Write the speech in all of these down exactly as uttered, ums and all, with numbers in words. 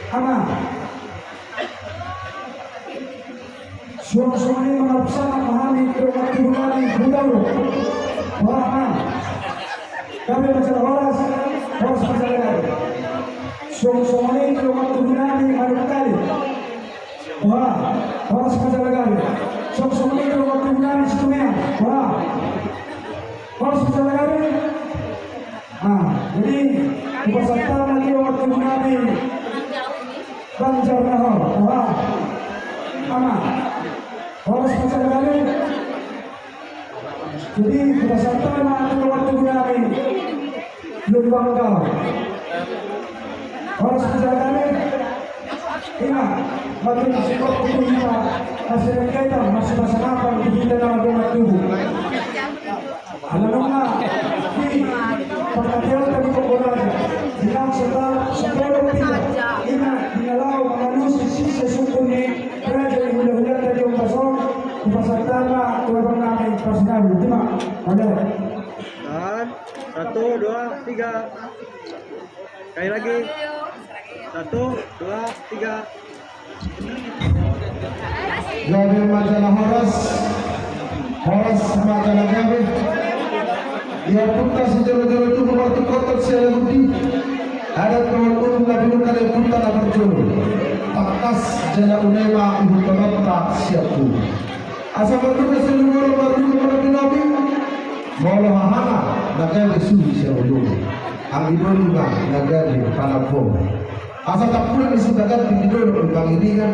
Ama. Suang songon i ma, marpusangap ma hami tu dongan tubu nami Hutauruk. Boha, Ama? Gabe ma jala horas, horas ma jala gabe. Suang songon i tu dongan tubu nami Manukkali. Boha, horas ma jala gabe. Suang songon i tu dongan tubu nami Situmeang. Boha, horas ma jala gabe. Ah, jadi, hupasahat ma tu dongan tubu nami Banjarnahor. Boha, Ama, horas ma jala gabe. Jadi, hupasahat ma tu dongan tubu nami Lumbanggau. Horas ma jala gabe. Ima, makin masuk waktu kita, masih kita, masih pasangapan di kita nama dongan tubu. Ala nunga di pangkataion tadi pokok raja, bilang setelah sepuluh pita, ima di laho mangalusi sise sukun ni raja di hulahula tadi. Ombas on, hupasahat ma tu abang nami Pasinabu. Ima, ada. Dan satu, dua, tiga. Sekali lagi. Satu, dua, tiga. Gabe ma jala horas. Horas ma jala gabe. Ia punta sijolo-jolo tubu martungkothon sialagundi. Adat kawan ulung na binuka dan punta na parjolo. Tangkas jala unai ma ihut tononta siappu. Asa marduka siluhur marduka marapi-rapi. Molo hahana na gabe suhi siaulung. Anggi doli ma na gabe panambong. Asa tampulan ni sitagan di didolo di pangiringan.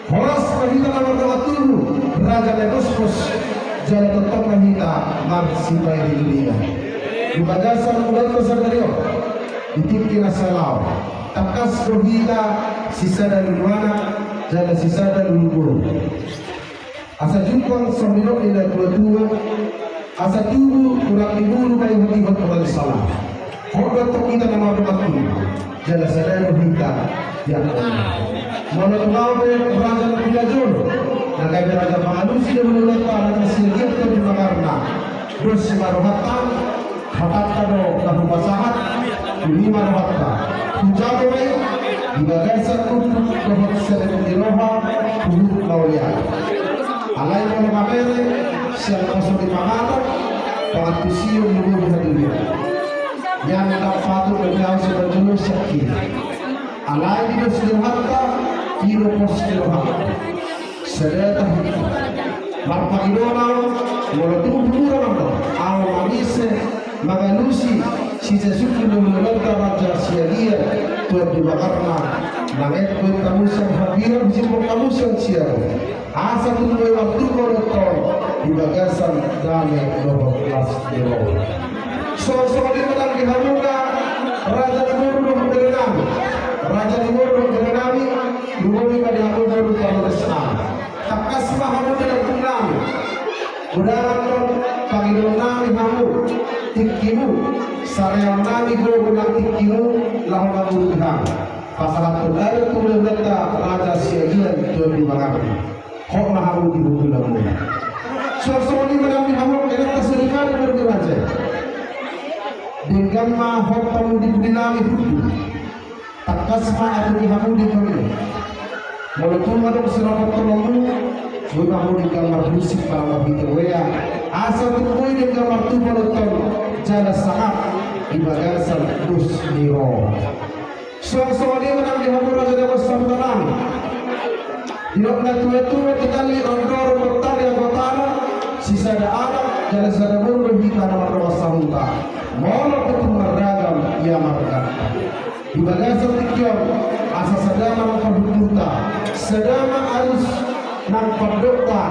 Horas ma hita na mardongan tubu, raja na gospos, jala tongtong ma hita marsipangiring-iringan. Di bagasan ulaon na sadari on, di tingki na salaon, tangkas do hita sisada lulu anak, jala sisada lulu boru. Asa jumpang songon nidok ni na tua-tua, asa tubu hurang ni bulu ma ihot-ihot molo sala. Hot do antong hita na mardongan tubu, jala sada do hita di angka. Molo tung au pe raja na pinajolo, na gabe raja pangalusi do hulahulanta, raja Siagian Tuan Dimakarna. Dos ma rohanta, hatanta do na hupasahat, dungi ma rohanta. Hujaha ma i, di bagasan unduk dohot serep ni roha, huhut mauliate. Alai molo mabere, sian poso ni pangatar, pangantusion ni boru hatulian. Nian ndang patut dope au sian parjolo sian kiri. Alai di dos ni rohanta, i do pos ni rohanta. Sada tahi. Marpangidoan au, molo tung humura ma au manise, mangalusi, sise sukun ni hulahulanta raja Siagian Tuan Dimakarna, na naeng boi hamu sian hambirang, husimbok hamu sian siamun. Asa tung boi martupa do antong di bagasan dame dohot las ni roha. Songon i ma nang di hamuna raja ni boru dohot bere nami. Raja ni boru dohot bere nami, lumobi ma di hamu boru parlobas nami. Tangkas ma hamu di lambung nami. Godang do pangidoan nami hamu, tingkimu, sarean nami gogo nang tingkimu, laho mangurupi hamu. Pasahathon adat tu hulahulanta raja Siagian Tuan Dimakarna. Hot ma hamu di hundulanmuna. Suang songon i ma nang di hamu angka inanta soripada boru ni raja i. Denggan ma hot hamu di pudi nami hundul. Tangkas ma atur ni hamu di pudi. Molo tung adong sirapothononmu, boi ma hamu denggan marmusik manang marhite boea. Asa tung boi denggan martupa do antong jala sangap di bagasan dos ni roha. Suang songon i ma nang di hamu raja na marsahuta nami. Didok na tua-tua, titali rondoro, titali anggotana, sisada anak jala sisada boru do hita na mardongan sahuta. Molo pe tung marragam ia marganta. Di bagasan tingki on, asa sada ma nang parhundulta, sada ma alus nang pandokta,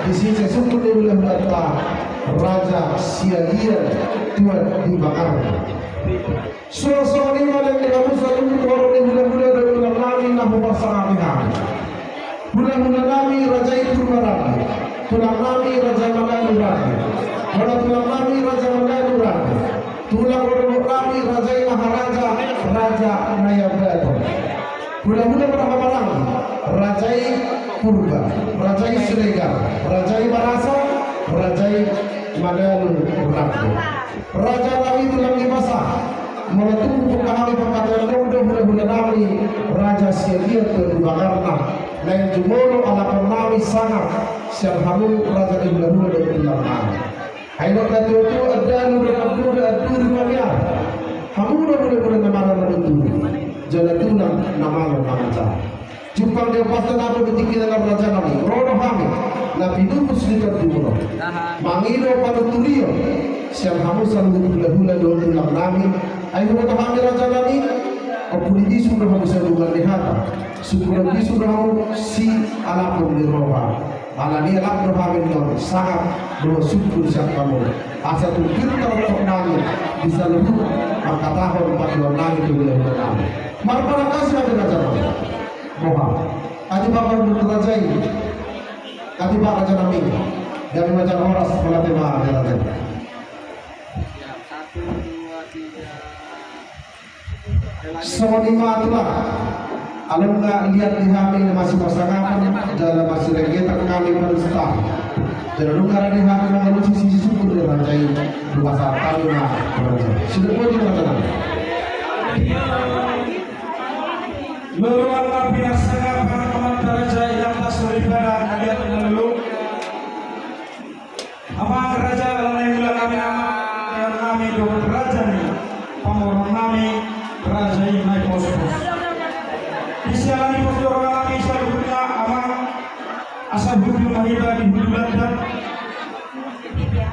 di sise sukun ni hulahulanta raja Siagian Tuan Dimakarna. Suang songon i ma nang di hamu saluhut horong ni hulahula dohot tulang nami na huparsangapi hami. Hulahula nami raja i Purba Rade, tulang nami raja Manalu Rade, bona tulang nami raja Manalu Rade, tulang horong nami raja i Maharaja, raja Naiambaton. Hulahula marhahamaranggi, raja i Purba, raja i Siregar, raja i Barasa, raja i Manalu Rade. Raja nami tulang ni basa, molo tung buka hami pangkataion do hulahula nami, raja Sian dia tu bagarna, naeng jumolo alapon nami sangap sian hamu raja ni hulahula dohot tulang nami. Ai dok na tuatua, andalu dohot namboru, anduri ma nian. Hamu do hulahula na malo na manduri, jala tulang na malo na manjalo. Jumpang di ombas na dapot di tingki na raja nami, ro do hami na pinupus ni tondimuna mangido panuturion sian hamu saluhut hulahula dohot tulang nami. Ai huboto hami raja nami, ompung ni bisuk do hamu sian dongan ni hata. Sungkun ni bisuk do hamu sialapon ni roha. Alani i alap do hami annon sangap dohot sungkun sian hamu, asa tung pir tarotok nami di saluhut mangkatahon pandohan nami tu hulahula nami. Marpanangkasi hami raja nami. Boha? Adi bakar raja i. Adi bakar raja nami. Gabe ma jala horas, mauliate ma raja i. Songon i ma tulang. Alana liat di hami na masipasangapan jala masirengetan hami panusta. Jala nunga rade hami mangalusi sisungkun ni raja i. Hupasahat hami ma raja i. Sude boti ma raja nami. Loloan na pinasangapan amanta raja i, amanta soripada na liat na lolo. Amang raja, alana i mula nami nama, nami dohot raja ni pamoruon nami, raja i Naipospos. Di siala ni pos ni roha nami saluhutna amang, asa hundul ma hita di hundulanta,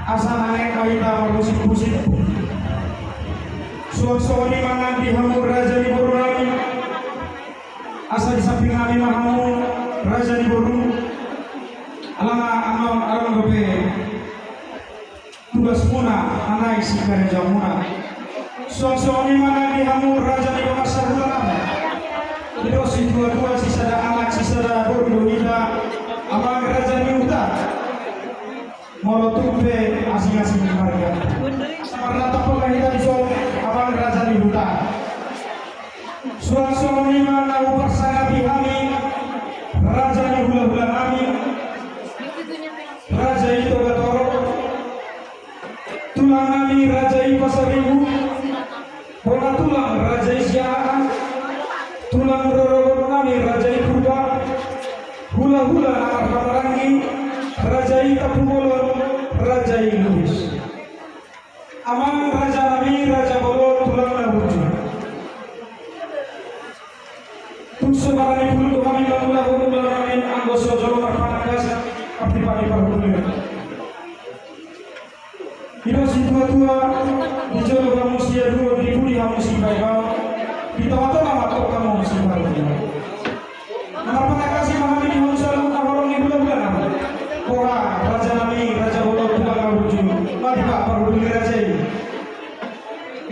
asa nang aek ma hita marmusikmusik. Suang songon i ma nang di hamu raja ni boru nami. Asa di samping nami ma hamu raja ni boru. Alana annon adong dope tugasmuna na naeng sikarejoanmuna. Suang songon i ma nang di hamu raja ni dongan sahuta nami. Didok situatua, sisada anak sisada boru do hita, amang raja ni huta. Molo tung pe asingasingi marga, samarnatap ma hita dison, amang raja ni huta. Suang songon i ma na huparsangapi hami raja ni hulahula nami, raja i Togatorop, tulang nami raja i Pasaribu, bona tulang raja i Siahaan, tulang rorobot nami raja i Purba, hulahula na marhahamaranggi, raja i Tampubolon, raja i Lubis. Amang raja nami, raja bolon, tulang na burju. Tung so barani pulut do hami mangulahon ulaon nami, anggo so jolo marpanangkas, parti-parti parhundul. Didok situatua, di jolo hamu siaduon, di pudi hamu sipaima, di tongatonga ma antong hamu siparhundul. Marpanangkasi ma hami di hamu saluhut na holong ni hulahula nami. Boha, raja nami, raja bolon, tulang na burju, ma dipaparhunduli raja i.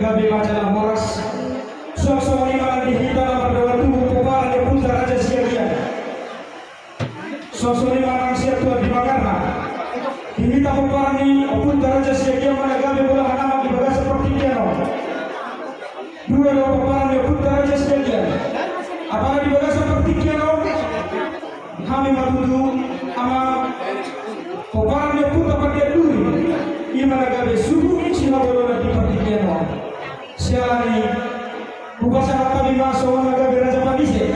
Gabe ma jala horas. Suang songon i ma nang di hita na mardongan tubu, pomparan ni ompunta Raja Siagian. Suang songon i ma nang sian tuan di bagarna. Di hita pomparan ni ompunta Raja Siagian ma na gabe bolahan amang di bagasan partingkian on. Dua do pomparan ni ompunta Raja Siagian. Apala di bagasan partingkian on, hami ma tutu amang pomparan ni ompunta Pandian Duri, i ma na gabe suhut sihabolonan di partingkian on. Siala ni i, hupasahat hami ma songon na gabe raja panise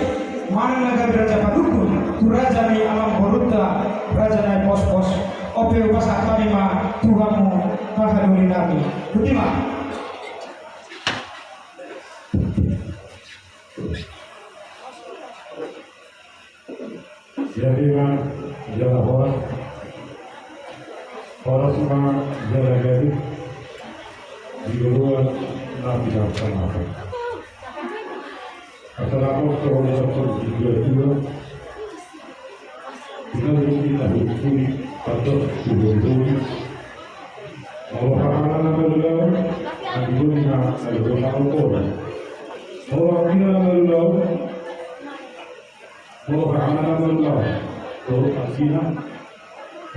manang na gabe raja panungkun tu raja ni amangborunta, raja Naipospos. On pe hupasahat hami ma tu hamu, pahadurinami. Botima. Jadi ma jala horas, horas ma jala gabe di loloan na pinasangapan. Asa dapot songon na tor di dua dua. Di na dua dua na hurupuri patok di hurupuri. Molo hahana na malulau, anggi boni na malulau. Molo anggi na malulau, molo hahana na malulau, molo anggi na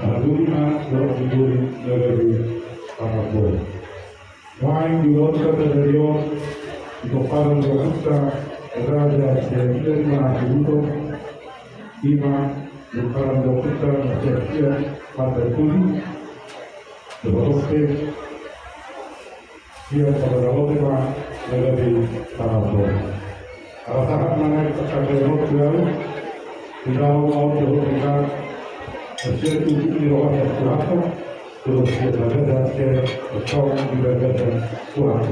malulau, molo anggi na malulau. Nuaeng di ulaonta sadari on, di pomparan ni ompunta Raja Siagian ma na huihuthon, i ma di pomparan ni ompunta Raja Siagian Pandan Tuli, dohot pe sian Pandan Lote ma na gabe Pandan Tuli. Rasa hak manai pangkataion tu ahu, di dalam au jauh tinggal, hasil tujuh di roha dan Tuhan, terus dia berada dan dia bertolong di badan Tuhan.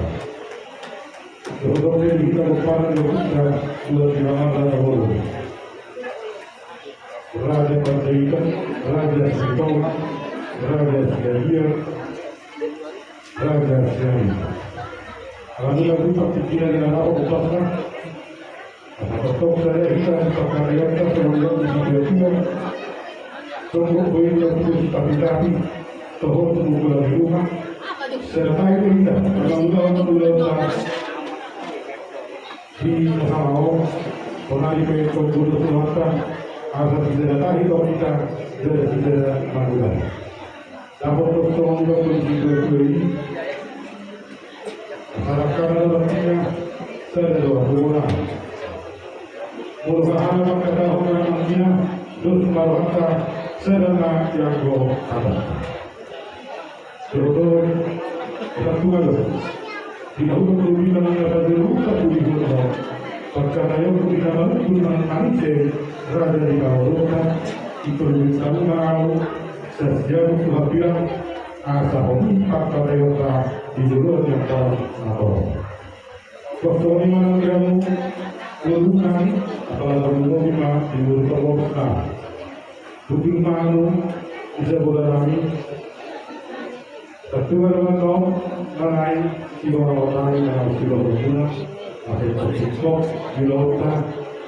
Terutama di kita berpaling dari kita, buat di mana ada orang. Raja Panjaitan, Raja Sitohang, Raja Siagian, Raja Siagian. Alami lagu tak pikiran yang ada apa pasrah. Apa tok saya kita di pakaian tak terlalu di dia tua. Tunggu poin terus tapi tapi. Tohon tunggu lagi rumah. Serta itu kita. Kalau udah udah Di pasahaton, sonari pe tong boru tu hata, asa sisada tahi tong hita, jala sisada mangula. Dapot tong songon i tong di situatua i. Masyarakat adalah tina, sada doa bola. Molo hahana mangkatahon na nangkina, dos ma rohanta, sada ma ianggo hata. Dohot, dohot, dohot. Di na hudok do bilang na pajolo huta pudi hudok. Pangkataion do bilang na hudok manang manise raja di kaholonta. Ito do bilang na au sasiamu tu habilang. Asa honi pangkataionta di jolo di angka na toro. Pos songon i manang di hamu boru nami, apala boru nami ma di boru tolosna. Bujur ma hamu di sabola nami. Satuan ma tong manai sibola nami na sibola muna. Asa tong singkop di lohonta.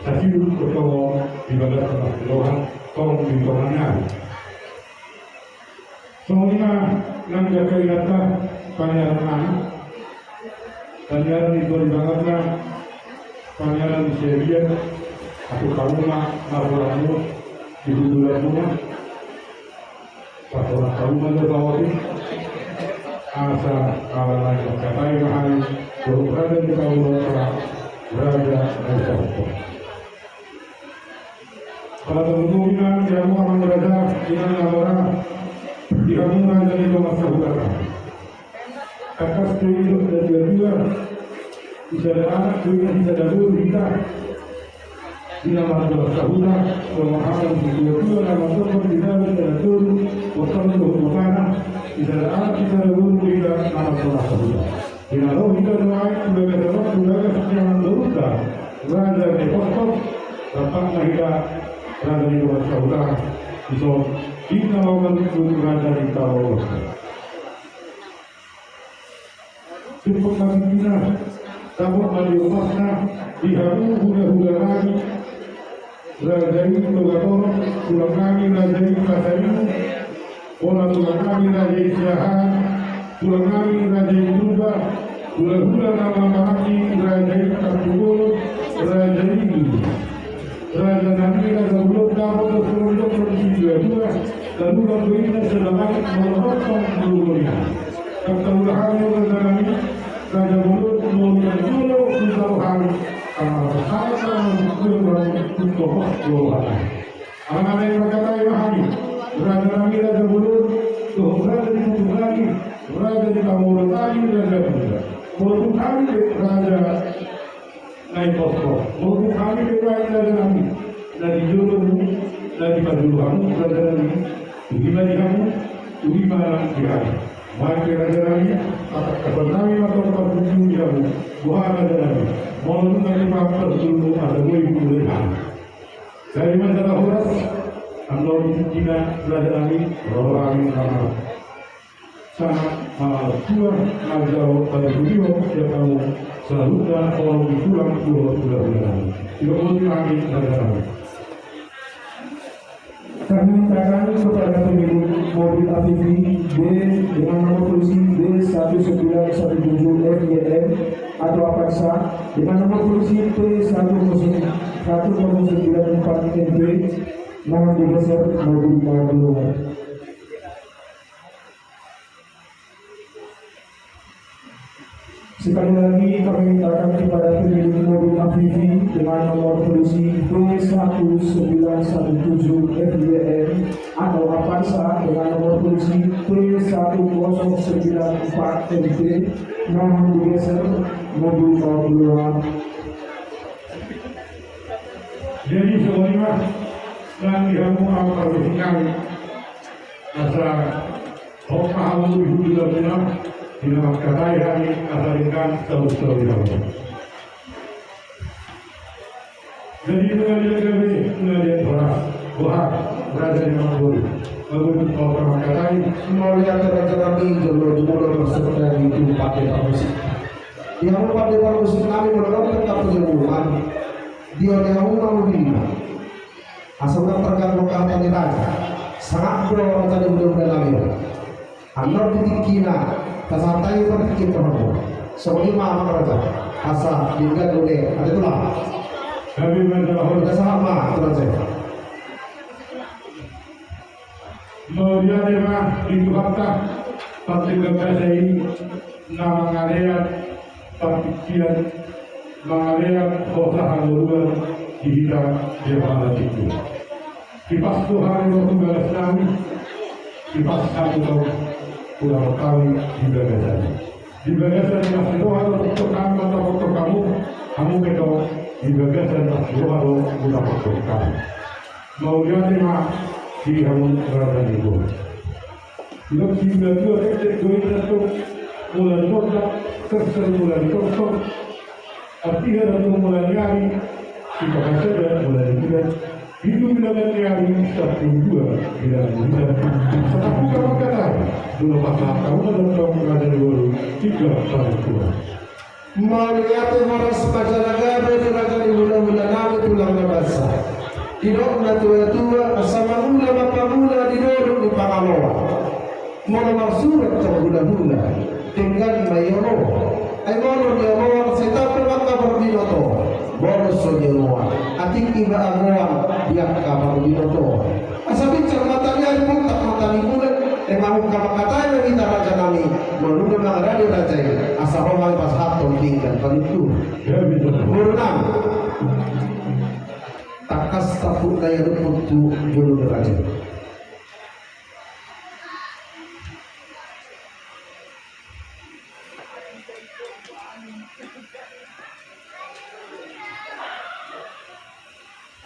Sasilut do tong di bagas na silohan tong di tonga ni ari. Songon i ma nang jaka inanta paniaran nami. Paniaran ni paribanganna, paniaran ni sebian, atu hamu ma margoramu di hutulanmuna. Pasorak hamu ma do saotik. Asa ala nai mangkatai ma hami dohot raja ni kaholonta, raja na di Sahupon. Pala tong boru nami, di hamu amang raja, inang na mora, di hamu raja ni dongan sahuta. Tangkas do i didok natuatua, sisada anak do i, sisada boru hita. Di na mardongan sahuta, songon hata ni situatua na mandok di dalan na toru, botolan dohot botana, sisada anak sisada boru do hita na mardongan sahuta. Di na ro hita nuaeng tu bagas, tu bagas ni amangborunta raja ni Pospos, rap ma hita raja ni dongan sahuta, dison di na laho manungkun raja ni kaholonta. Sumpah ma tingkina, dapot ma di ombasna, di hamu hulahula nami. Raja i Togatorop, tulang nami raja i Pasaribu, bona tulang nami raja i Siahaan, tulang nami raja i Purba, hulahula na mambahen i raja i Tampubolon, raja i Lubis. Raja nami raja bolon, dapot do songon i didok ni situatua, tarlumobi do inna sada langit molo tong di lombo ni ari. Tarlumobi hami raja nami raja bolon, molo na jolo hutaro hami, karna pasahat ma hami tu Tuhan. Ala nai mangkatai ma hami, raja nami raja bolon, dohot raja ni hutu nami, raja ni kaholonta nami, raja Purba. Molo tung hami pe raja na di Pospos, molo tung hami pe raja nami na di jolo hamu, na di pajolo hamu raja nami. Tuhi ma di hamu, tuhi ma nang di hami. Mari pe raja nami, patangkason nami ma tong parhundul di hamu. Boha raja nami, molo nunga tumpak parhundulmu asa boi humulai hami. Jadi ma jala horas, annon tingkina raja nami, ro hami na mara. Sangat mangatua na jalo tadi video siap kamu selanjutnya kalau di tulang dua sudah bilang tidak mau dipanggil raja nami. Kami mintakan kepada pemilik mobil A V V B dengan nomor polisi B satu sembilan satu tujuh F Y M atau Avanza dengan nomor polisi T satu kosong satu kosong sembilan empat M P, mohon digeser mobil mau keluar. Sekali lagi kami mintakan kepada pemilik mobil A V V dengan nomor polisi B satu sembilan satu tujuh F Y M atau Avanza dengan nomor polisi T satu kosong sembilan empat M T, mohon digeser mobil mau keluar. Jadi songon i ma, nang di hamu angka parmusik nami, asa hot ma hamu di hulu lagu na, di na mangkatai hami asa denggan saur-saur di hamu. Jadi nunga dilean gabe, nunga dilean horas, boha, raja ni amangboru. Mangudut ma hot mangkatai. Mauliate raja nami, jolo jumolo maksudna di tu pande parmusik. Di hamu pande parmusik nami, molo dapot hamu jumolo. Di on hamu mangudut. Asa unang terganggu hata ni raja. Sangap do raja ni hulahula nami. Annon di tingkina, pasahat hami partingkian tu hamu. Songon i ma amang raja. Asa denggan do, ate tulang. Hami ma jala hot. Asa ma tu raja. Mauliate ma di Tuhanta, partingkian basa i na mangalean partingkian, mangalean hosa hangoluan di hita di halaman i. Dipas do hami roha tu bagas nami, dipas hami do hula-hula nami di bagasan i. Di bagasan i las ni roha do hutapontok hami, molo hutapontok hamu, hamu pe do di bagasan las ni roha do hutapontok hami. Mauliate ma di hamu raja ni boru. Didok siula tua, tektek do i, antong mula ni gondang, terser mula ni torsor, artiha do antong mula ni ari, sipahasada mula ni bulan, pitu bilangan ni ari, sampulu dua bilangan ni bulan. Sahat hami mangkatai, jolo pasahat hamu ma antong raja ni boru, tiga panguturan. Mauliate, horas ma jala gabe di raja ni hulahula nami tulang na basa. Didok na tua-tua, asa mangula ma pangula di dolok ni Pangaloan. Molo marsurat tu hulahula, denggan ma nioloan. Ai molo nioloan, sai tamba ma angka parbinotoan. Molo so nioloan, atik i ma agoan di angka parbinotoan. Asa binsar mata ni ari, buntak mata ni bulan, e, mangungkap angka tahi ma hita raja nami, molo nunga mangarade raja i, asa ro hami pasahathon pinggan panuturi. Boru nami. Tangkas tampuk na i adop tu jolo ni raja i.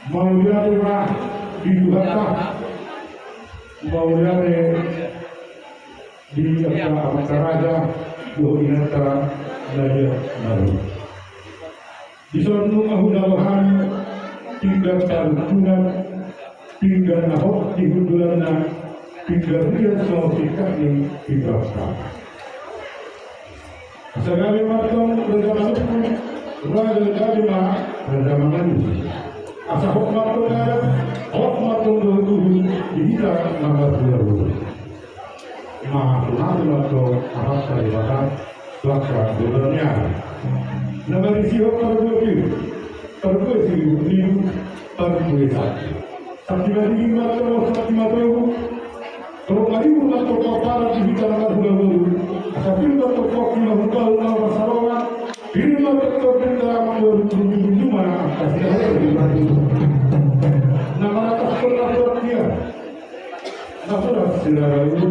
Mauliate ma di Tuhanta, mauliate di angka amanta raja dohot inanta na liat na ro. Dison nunga hujalo hami pinggan paruntungan, pinggan na hot di hundulanna, pinggan rias songon singkat ni pinggan. Asa gabe ma antong raja manungkun, raja gabe ma raja mangalusi. Asa hot ma antong adat, hot ma antong dohot uhum di hita na marhula-hula. Mangasumasu ma antong Amanta Debata tu angka dua ni ari. Na marisihon parbue piu, parbue siribu-ribu, parbue santi. Santi madingin ma antong, santi matogu. Tolu ma ribu ma antong pomparan di hita na marhula-hula. Asa pir ma antong pongki na humbau na marsarongan. Pir ma antong pir na marhula-hula. Na manatashon na tuat dia. Na horas sirara ulu.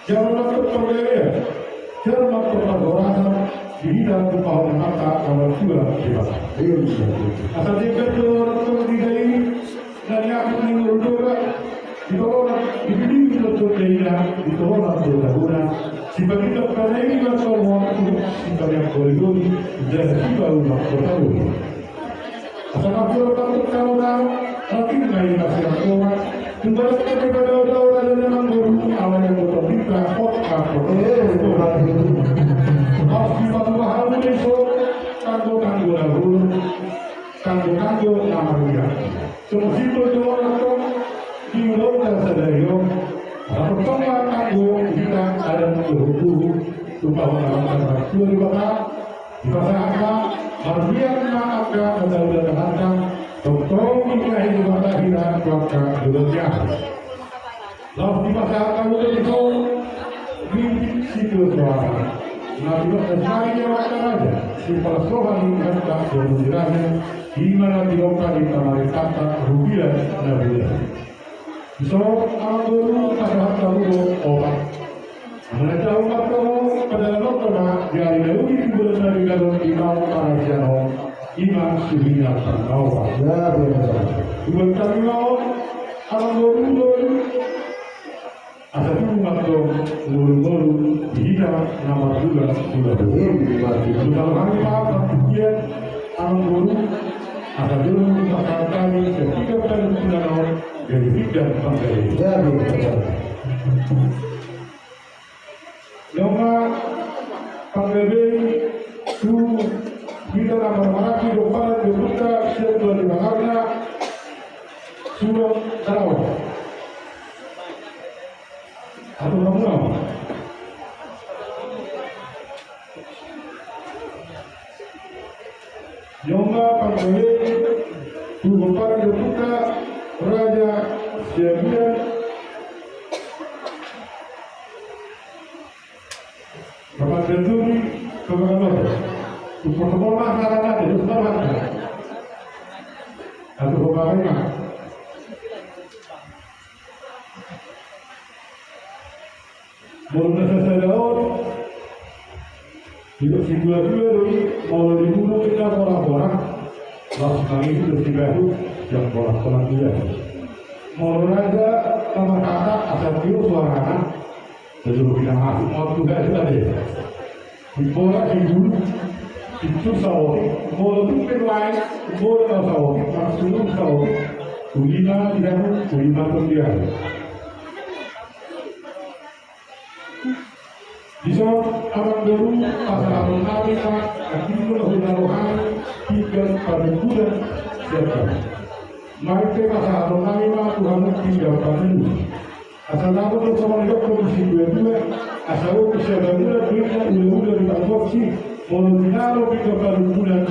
Jalo ma antong parbue, jalo ma antong parhorasan di hita tumpahon ni Amanta na martua Debata. Asa denggan do antong di hita i na niapit ni ngolu Toga, di tolonan, di bilibili do antong daina, di tolonan do tabona. Sipagitar panaili ma antong, sipaniang gori-gori, jala sipaunang kota-kota. Asa marjual batu kauna, makin mai masih angkoa. Tumbalan kami pada udah udah ada nang guru, awalnya botol kita, kok apa? Eh, bukan itu. Harus dibantu hal ini, so, tanggo-tanggo dahulu. Tanggo-tanggo nama dia. Semua situ itu orang tuh, di ulaon sadari on. Asa tongtong ma tanggo hita adat dohot uhum, tumpahon ni Amanta na martua Debata. Dipasahat ma, marmian ma angka na taula tanganna, tongtong dibahen Debata hita tu angka dua ni ari. Laos dipasahat ma muse dison, rintik situa soara. Na tiloka sari ni amanta raja, sipalas roha ni amanta boru ni raja, i ma na tiloka ni pamarentanta rupiah na bulan. Dison amang boru, pasahat hamu do opat. Manang tahu martomo, padahal nonton ma di ari na uli di bulan na denggan on di taon parasian on. Ima suhina pangawa. Ya, benar. Buat kami mau, alam boru, asa tubu ma tong ngolu-ngolu di hita na marhula-hula. Ima tubu. Buat kami mau, alam boru, asa tubu ma tong kami, ketika kami tidak mau, jadi tidak panggil. Ya, benar. Nunga panggabei tu hita na marhaha di pomparan ni ompunta sian tua di bakarna, suang tarawa. Atur hamu ma. Nunga panggabei tu pomparan ni ompunta Raja Siagian. Bapak Ganduri, Bapak Ganduri. Support bola, salah nanti, terus terang. Satu bola lima. Molo na sasada on, didok situa-tua do i, molo di gunung inna pora-pora, laos mangido do sibahu, sian pora-pora dia. Molo raja na marhata asa tio suarana, Jadi, kita masuk waktu gak ada deh. Di bola di dulu, itu saotik, bola tu pemain, bola tau saotik, langsung saotik. Ulima tidak, ulima tu dia. Bisa anak dulu, pasangan kami, Pak, akhirnya udah rohani, tinggal pada bulan siapa. Mari kita pasangan kami, Pak, Tuhan tinggal pada dulu. Asa dapot do songon didok situa-tua, asa unang sian bangunan do inna ula-ula di pangkorsi, molo tinaro pinggan panungkunan,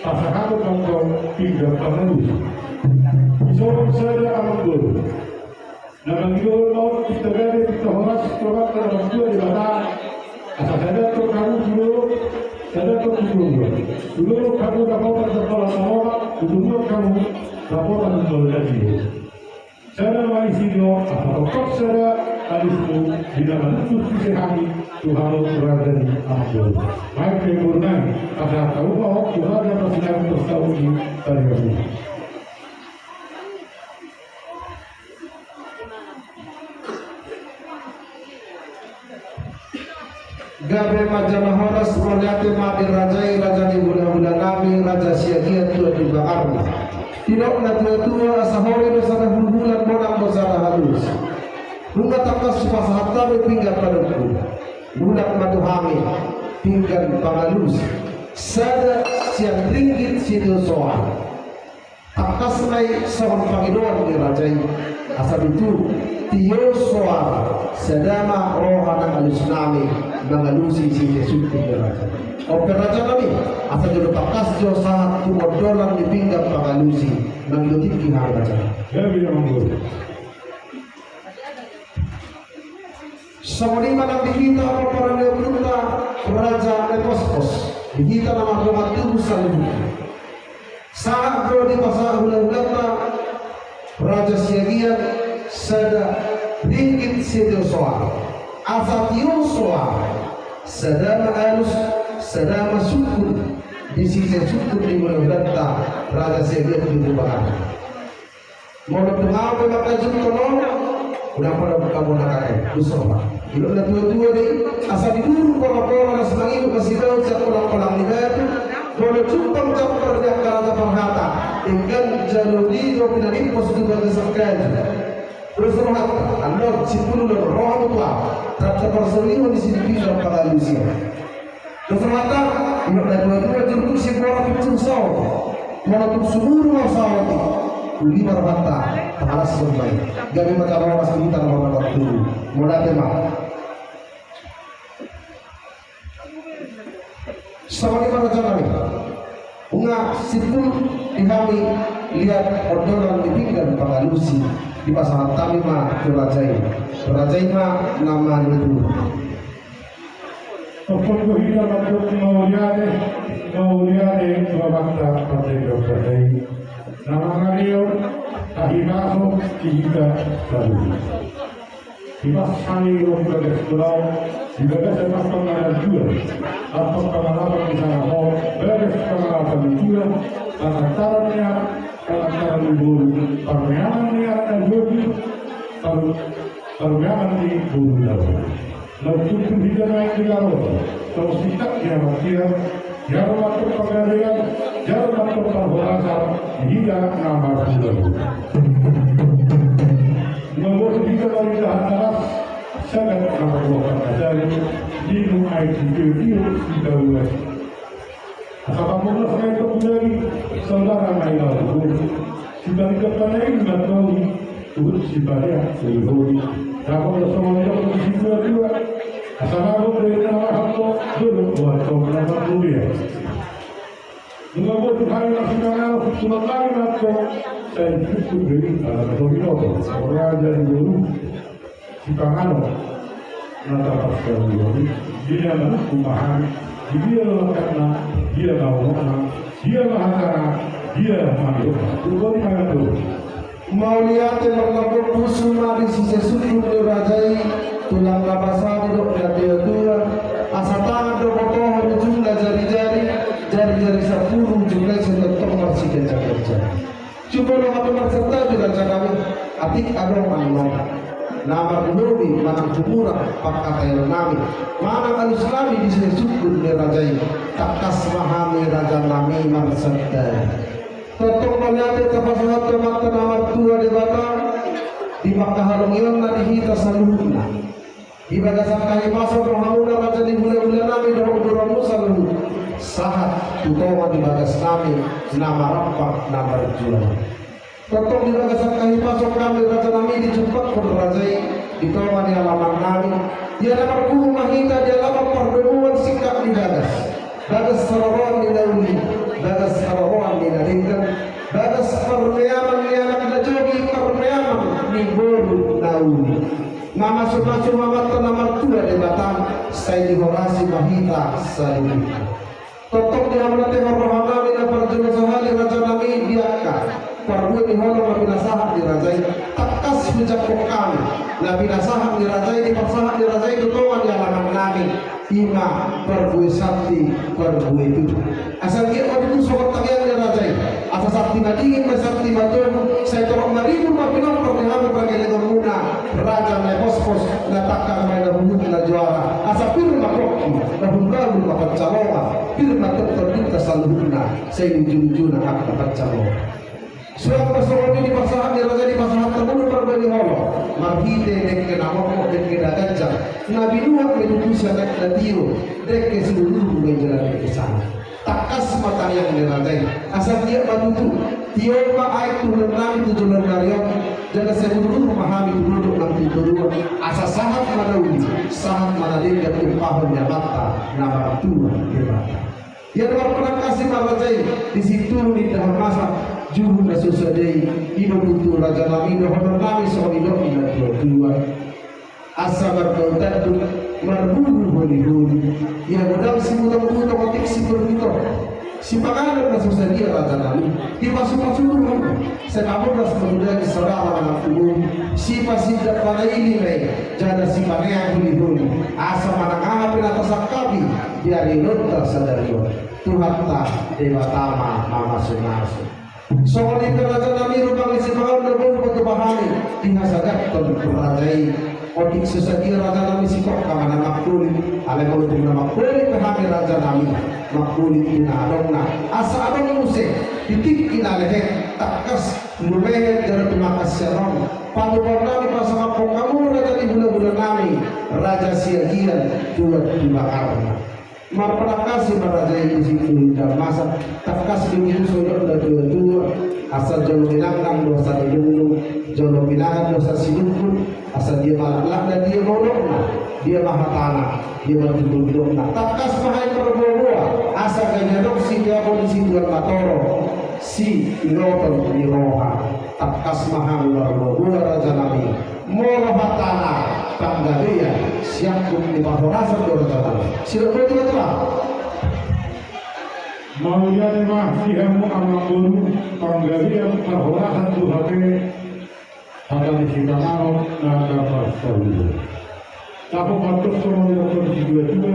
pasahaton ma tong pinggan pangalusi. Songon sada amangboru. Na mangido on pinta gale, pinta horas, tu Amanta na martua Debata, asa sada tong hamu tu dolok, sada tong tu toruan. Tu dolok hamu dapotan dapotan na lomak, tu toruan hamu dapotan na lomak. Sada ma i sidok, asa tongtong sada alusmu, di na manunjus ise hami, tu hamu raja ni amangboru. Baik pe boru nami, asa tau ma ho, tu raja na sinamot tu saut ni tariamu. Gabe ma jala horas, mauliate ma di raja i, raja ni hulahula nami, raja Siagian tua di bakarna. Didok na tua-tua, asa hori do sada hulhulan, monang do sada halus. Nunga tangkas hupasahat hami pinggan panungkun. Mulak ma tu hami pinggan pangalusi. Sada sian ringgit sitio soara. Tangkas ma i songon pangidoan ni raja i, asa tutu tio soara, sada ma roha na alus nami mangalusi sitio sungkun ni raja. On pe raja nami, asa jolo tangkas jo sahat tu ondolan ni pinggan pangalusi, mangido tingki hami raja. Ya, bilang dulu. Songon i ma nang di hita pomparan ni ompunta Raja Epospos, di hita na mardongan tubu saluhutna. Sahat do dipasahat hulahulanta Raja Siagian sada ringgit sitio soara. Asa tio soara, sada ma alus, sada ma sungkun, di sitio sungkun ni hulahulanta Raja Siagian tu bakarna. Molo tung ahu pe mangkajuthon on, unang pola buka bona kake, dus roha. Didok na tua-tua do i, asa di duru pola-pola na simangido masibaon sian kolang-kolang ni batu, molo jumpang jampar ni angka raja parhata, denggan jalo di jo pinanimpos tu bagasan kayu. Dus roha, andor, sipulu do roha mutua, rap taparsolihon di sini pinggan pangalusi. Keselamatan, inok na dua-dua juruk si bola pincur saut. Molo tung sumuru ma saut i. Uli ma rohanta, pangalashon ma i. Gabe ma jala horas tu hita na marnamar tubu. Mauliate ma. Songon i ma raja nami. Nunga simpul di hami liat ondolan ni pinggan pangalusi. Dipasahat hami ma tu raja i. Raja i ma na mangido. Tongtong do hita mandok mauliate, mauliate tu Amanta Pardenggan Basa i. Na mangalehon hahipason di hita saluhut. Hipas hami do tu bagas tulang, Di bagasan ampang na martua, ampang pangarapan di sana ho, bagas pangarapan ni tua, pangantaran ni anak, pangantaran ni boru, parmeaman ni anak na dua, par-, parmeaman ni boru na dua. Lalu tutu hita naik di laut, tau sitak dia matian, dia rumah penggawean, dia rumah penghorasan, hita na martua. Lalu hita naik di atas, Sagat na margokan na jadi, ninna aek di tio-tio Sitaruan. Asa pamurnas na i pagulagi, saudara na i laho. Sibalik panail na toli, tuhut sipadeak soli-holi. Dapot na songon i dapot di situa-tua. Asa mabok do i na laho, dolok buat tong na marmulia. Nunga boti hami na sinangalo, susulan hami na tong, sai sukut do i ala na toli nopo. Raja ni boru. Sipanganon na tapas kami. Dia na manungkun ma hami, dia na lakatna, dia na unokna, dia na hatana, dia na manungkun. Tunggu di mana tu? Mauliate marnambok pusu ma di sise sungkun ni raja i, tulang na basa didok na tua-tua, asa tangan do botohon ujungna jari-jari, jari-jari sampulu ujungna i sai tongtong marsikerja-kerja. Cubo do hami marsantabi raja nami, atik adong annon na marlobi manang humurang pangkataion nami manang alus nami di sise sungkun ni raja i, tangkas ma hami raja nami marsantabi. Tongtong mauliate tapasahat tu Amanta na martua Debata di pangkahalongionna di hita saluhutna. Di bagasan hahipason rohamuna raja ni hulahula nami dohot borumu saluhut, sahat tu tonga ni bagas nami na marampang na marjual. Tongtong di bagasan hahipason hami raja nami dijumpakkon raja i di tonga ni alaman nami. Ia na marpungu ma hita di alaman pardomuan singkat ni bagas. Bagas haroroan ni na uli, bagas haroroan ni na denggan, bagas parmeaman ni anak na jogi, parmeaman ni boru na uli. Mamasu-masu ma Amanta na martua Debata, sai dihorasi ma hita saluhutna. Tongtong di hamu na tengor roha nami na parjolo sahali raja nami di angka parbue ni holong na pinasahat ni raja i, tangkas hujangkon hami na pinasahat ni raja i, dipasahat ni raja i tu tonga ni alaman nami. Ima parbue santi, parbue tutu. Asa anggiat ma tutu songon tangiang ni raja i, asa santi madingin ma santi matogu, sai torop maribur ma pinompar ni hami pargellengonmuna, raja na pospos, na tangkang ma i na huhut na juara, asa pir ma pongki, na humbaru ma pansalongan, pir ma tongtong di hita saluhutna, sai ujung-ujungna angka pansalongan. Suang ma songon i dipasahat ni raja i, dipasahat hamu do parbue ni holong marhite dengke na mokmok, dengke na ganjang, na binuat ma i tutu sian aek na tio, dengke sinurudur ma i jala dengke sahat. Tangkas ma tangiang ni raja i, asa anggiat ma tutu tio ma aek tu hulahula nami tu joloan ni ari on, jala sai hudurudur ma hami tu dolok nang tu toruan, asa sahat ma na uli, sahat ma na denggan tumpahon ni Amanta na martua Debata. Ia na marpanangkasi ma raja i, disi tutu ninna hamu masa, juhut na so sadia i, i do tutu raja nami dohonon nami songon nidok ni na tua-tua. Asa marbau tanduk, marburu holi-holi. Ia godang sibutong-butong, otik siburbutor. Sipanganon na so sadia raja nami, dipasu-pasu do hamu. Sai pamurnas ma tu daging saudara manang tu boru, sipasindak panaili ma i, jala sipaneang holi-holi, asa manang aha pe na tasangkapi di ari ulaonta sadari on, Tuhanta Debata ma mamasu-masu. Songon i pe raja nami, rupa ni sipanganon na boi patupa hami di hasagathon raja i. Otik so sadia raja nami, sitongka ma na mangkolit, alai molo tung na mangkolit pe hami raja nami, mangkolit tu na adongna. Asa adong muse di tingki na lehet, tangkas lumehet jala tumangkas sian on patupaon nami pasahathon hamu raja ni hulahula nami, Raja Siagian, tuan tu lakarna. Marpanangkasi ma raja i disi tu indahan masa, tangkas do tutu songon nidok ni na tua-tua, asa jolo pinangan do asa nidungdung, jolo pinangan do asa sinungkun, asa dia ma laklakna, dia ma unokna, dia ma hatana, dia ma tutur nidokna. Tangkas ma hami marboa-boa, asa gabe adong siteapon ni situan matorop, siuloton ni roha. Tangkas ma hami marboa-boa raja nami. Molo hatana panggabean, siangkup ni parhorasan do raja nami. Sidok boti ma tulang. Mauliate ma di hamu amangboru, panggabean parhorasan do hape, hata ni sipanganon na tapasaulian. Dapot ma antong songon na nidok ni situa-tua,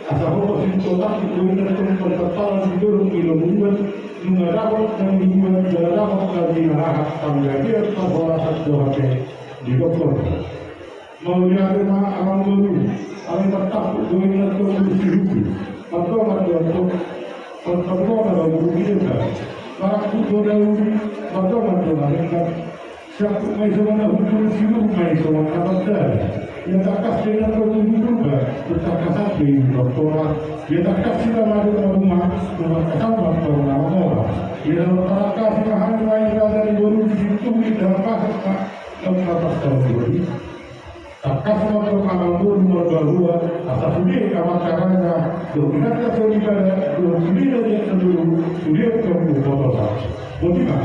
asa hohom ma sitongkin, boi antong marpantaran di dolok ni lomomuan, nunga dapot na niluluan, jala dapot na jinarahat, panggabean, parhorasan dohot hape di dokter. Mauliate ma amangboru, alai martampuk do antong boru Sihubi. Mardongan do antong, mardongan do boru Gideta. Marangkup do na uli, mardongan do na denggan. Siangkup ma i songon na hundul, siulur ma i songon na mardalan. Ia tangkas do i antong tu Purba, tung tangkasan do i tu tonga. Ia tangkas do i na madung na rumah, tung tangkasan ma antong na mamora. Ia na martangkas i ma hami, ma i raja ni boru, di Sintung Indahan Masa, na tangkas do i. Tangkas ma antong amangboru marbahua, asa sude amanta raja dohot inanta soripada dohot sude na di atas boru, sude antong umbotosa. Boti ma.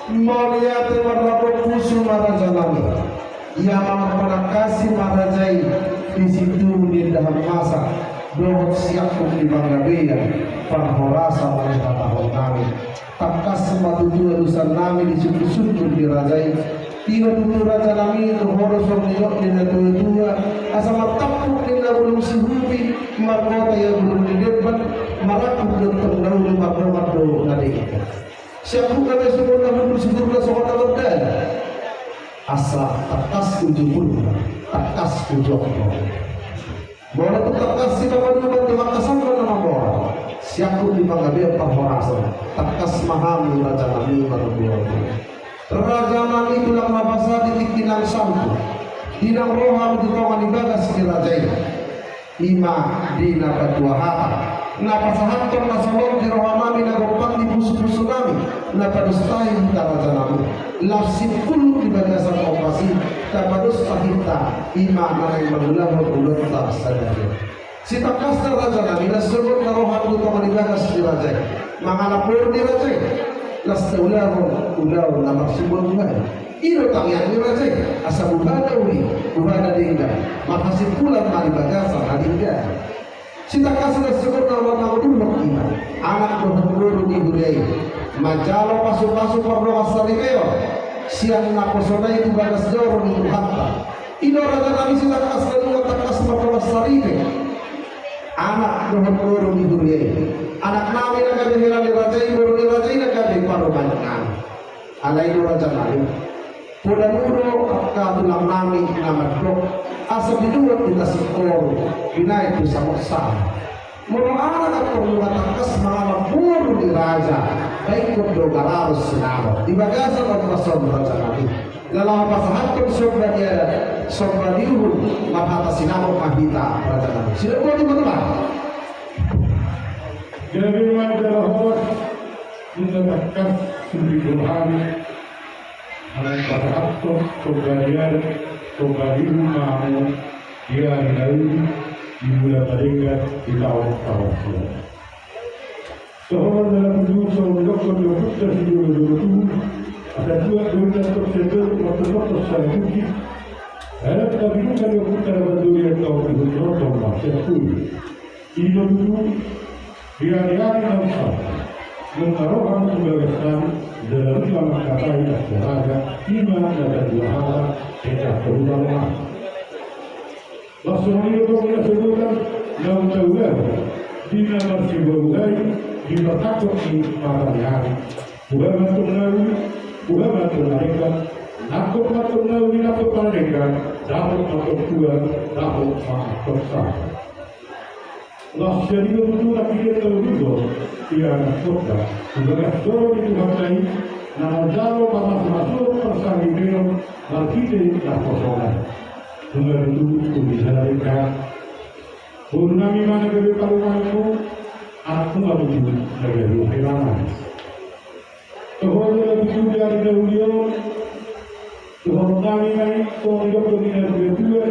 Mauliate, marlapok pusu ma raja nami. Ia ma marpanangkasi ma raja i di Sintung Indahan Masa dohot siangkup ni panggabean, parhorasan ma i hatahon nami. Tangkas ma tutu alusan nami di sungkun-sungkun ni raja i. I ma tutu raja nami, dohot songon na nidok ni na tua-tua, asa martampuk ninna bulung Sihubi, margota ia bulung ni demban, marangkup do antong na uli, mardongan do na denggan. Siangkup ma i songon na hundul, siulurna songon na mardalan. Asa tangkas uju Purba, tangkas uju Ombo. Molo tung tangkas i na padoman, tung tangkasan ma na mamora. Siangkup ni panggabean, parhorasan, tangkas ma hami raja nami marboru. Raja nami, tulang na basa di tingki na salpu, di na ro hami di tonga ni bagas ni raja i. I ma di na patua hata na pasahathon na salpu di roha nami, na gompang di pusu-pusu nami, na padostai hita raja nami. Laos simpul di bagasan ombas i, na padostai hita, i ma na naeng mangulahon ulaonta sadari. Sitangkasna raja nami, na sogot na ro hami tu tonga ni bagas ni raja i, mangalap boru ni raja i, laos taulahon ulaon na marsibuat-buat. I do tangiang ni raja i, asa buha na uli, buha na denggan, marhasimpulan ma di bagasan na denggan. Sitangkasna sogot na ro hami tu tonga ni bagas i, anak dohot boru ni huria i, manjalo pasu-pasu pardongansaripeon sian naposona i tu bagas joro ni Tuhanta. I do raja nami sitangkasna nunga tangkas pardongansaripe anak dohot boru ni huria i. Anak nami na gabe hela ni raja i, boru ni raja i na gabe parumaen nami. Alai do raja nami, poda muse do angka tulang nami na mandok, asa binuat di tasik toru, binahen tu samot-samot. Molo anak antong nunga tangkas mangalap boru ni raja, ba ingkon do mararos sinamot di bagasan ombas on raja nami. Na laho pasahathon somba ni adat, somba ni uhum, marhata sinamot ma hita raja nami. Sinamot ma tulang. Jadi manjalo horas, nunga tangkas sude rohami. Alai pasahathon somba ni adat, somba ni uhum ma hamu di ari na uli, di bulan na denggan, di taon-taon sian. Songon na tutu, songon na nidok ni ompunta sijolo-jolo tubu, asa tuat do inanta sian dolok, martontoton sada tingki. Adat na pinungka ni ompunta na mandoli antong, ihut nonton ma sian tubu. I do tutu, di ari-ari na salpu, nunga ro hamu tu bagas nami, jala nunga mangkatai angka raja, i ma na patua hata, tingki tu hula-hula. Laos songon i do tong na sogot, naung taulahon di na marsibuat-buat i, di martangkok ni mataniari. Buha ma antong na uli, buha ma antong na denggan. Nangkok ma antong na uli, nangkok ma na denggan. Dapot ma antong tuan, dapot ma antong sada. Laos sian i do tutu na pinungka ni ompunta, ia na sogot, tu bagas joro ni Tuhanta i, na manjalo pamas-masuhon parsaripeon, marhite naposona i. Nunga tutu uli na denggan. Boru nami ma na gabe parumaenmu, anakmu ma tutu na gabe hela nami. Toho do na tutu di ari na uli on, toho nami ma i, toho nidok ni na tua-tua,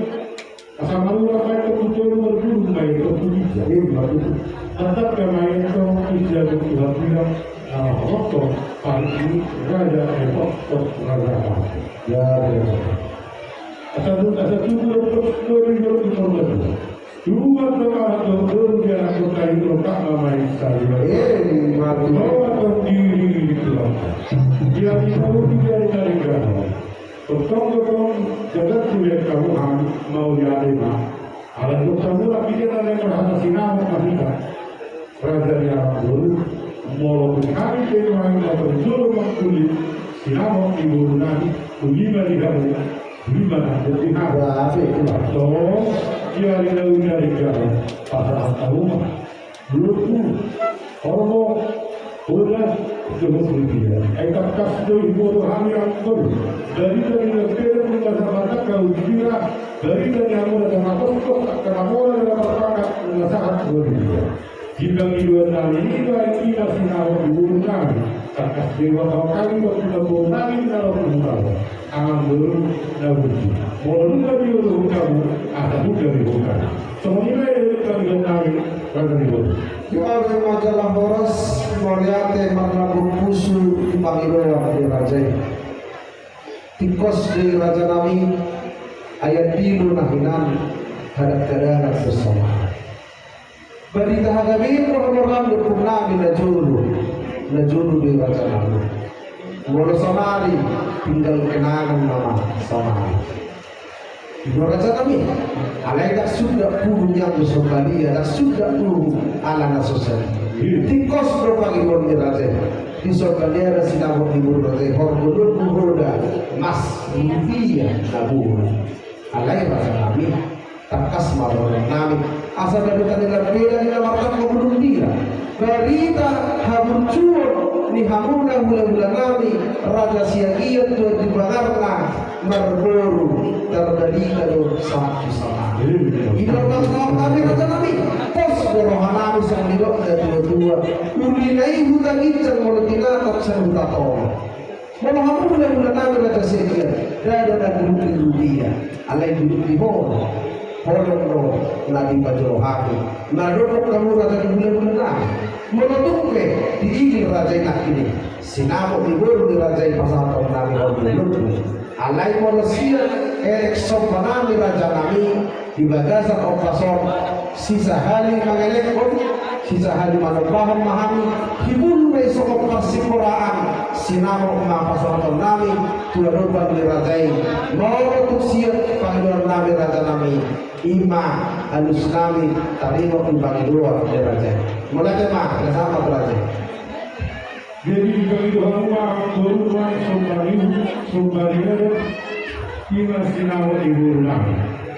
asa marurat ma i antong tu tolu, marbulung ma i antong tu ginjang. Ima tutu. Tangkas ma i antong tu siamun Tuhan bilang, na mangkotop, parik ni raja, eh, kotop raja. Ya, ya, ya. Asa tu, asa tutu, tutu, tutu, tutu, tutu, tutu. Tuan do anak do, boru ni anak do, tai do, tak mamai sari. Eh, mati. Bawa do diri di Tuhan. Dia di boru, dia di tali gano. Tongtong do tong, jaga tu dia kamu han, mauliate ma. Ala didok hamu na pide na lae marhata sinamot ma hita, raja ni amangboru. Molo tung hami pe nuaeng na parjolo mangkulit sinamot ni boru nami, uli ma di hamu, uli ma nang di hamu. Antong, ia di na uli na di hamu, pasahat hamu ma. Lombu, horbo, boda, dohot ripia. Ai tangkas do diboto hami angka on. Barita ni na lambeda nunga sahat tu hami, barita ni hamu na marhoshos, angka na mora na marpangkat nunga sahat tu hami. Di pangidoan nami i, i ma sinamot ni boru nami. Tangkas do diboto hami, boru nami na ro tu hami. Amangboru na burju. Molo nunga diboto hamu, asa nunga diboto hami. Songon i ma i dari pangidoan nami, raja ni boru. Di ari ma jala horas, mauliate marlambok pusu di pangidoan ni raja i. Tingkos do raja nami, ai dilo na hinan, hadanghadanan do sonari. Barita hagabeon do hamu raja ni boru nami na jolo, na jolo do raja nami. Molo sonari, tinggal kenangan nama sonari. Ido raja nami, alai ndang suda pudun nian do somba ni, ndang suda pudun ala na so sadia. Tingkos do pangidoan ni raja i. Di somba ni na sinamot ni boru raja i, horbo, lombu, boda, mas, ripia, na boru. Alai raja nami, tangkas ma dohonon nami, asa dapotan ni lambeda ni na martamba bulung bira. Barita haburjuon ni hamuna hulahula nami, Raja Siagian Tuan Dipagarna, marboru, tarbarita do sahat tu sonari. Ido na sahat nami raja nami, pos do roha nami songon nidok na tuatua. Uli na i huta ginjang molo tinatap sian huta tolong. Molo hamu hulahula nami Raja Siagian, ndada na guluk ni ripia, alai guluk ni holong. Holong do na dipajolo hami. Na dapot hamu raja ni hulahula nami. Molo tung pe diigil raja i nangkin i, sinamot ni boru ni raja i pasahaton nami horbo, lombu. Alai molo sian elek somba nami raja nami, di bagasan ombas on, sisahali mangelekhon, sisahali manombahon ma hami. Hibul ma i songon parsimboraan, sinamot ma pasahaton nami tu adopan ni raja i. Molo tung sian pangidoan nami raja nami, i ma alus nami taringot tu pangidoan ni raja i. Mauliate ma, na sahat ma tu raja i. Jadi dipangido hamu ma amangboru, nuaeng somba ni, somba ni adat, i ma sinamot ni boru nami.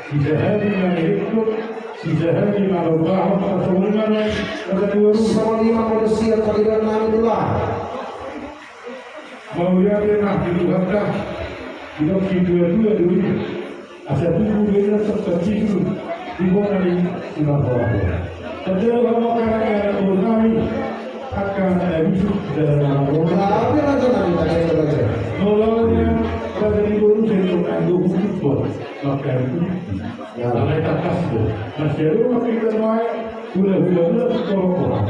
Sisahali mangelekhon, sisahali manombahon, songon i ma nuaeng raja ni boru. Songon i ma molo sian pangidoan nami tulang. Mauliate ma di Tuhanta, didok situatua do i. Asa tubu do i na tongtong pisu di bona ni si marhorahora. Tanda do hamu angka anak ni boru nami, angka anak na bisuk jala na marhorahora. Tapi raja nami, tanda do raja. Molo nian raja ni boru sai tong anggo hutu pon, maka itu. Ya. Alai tangkas do. Masih ada maka kita nuaeng, hulahula, hula, hula, hula.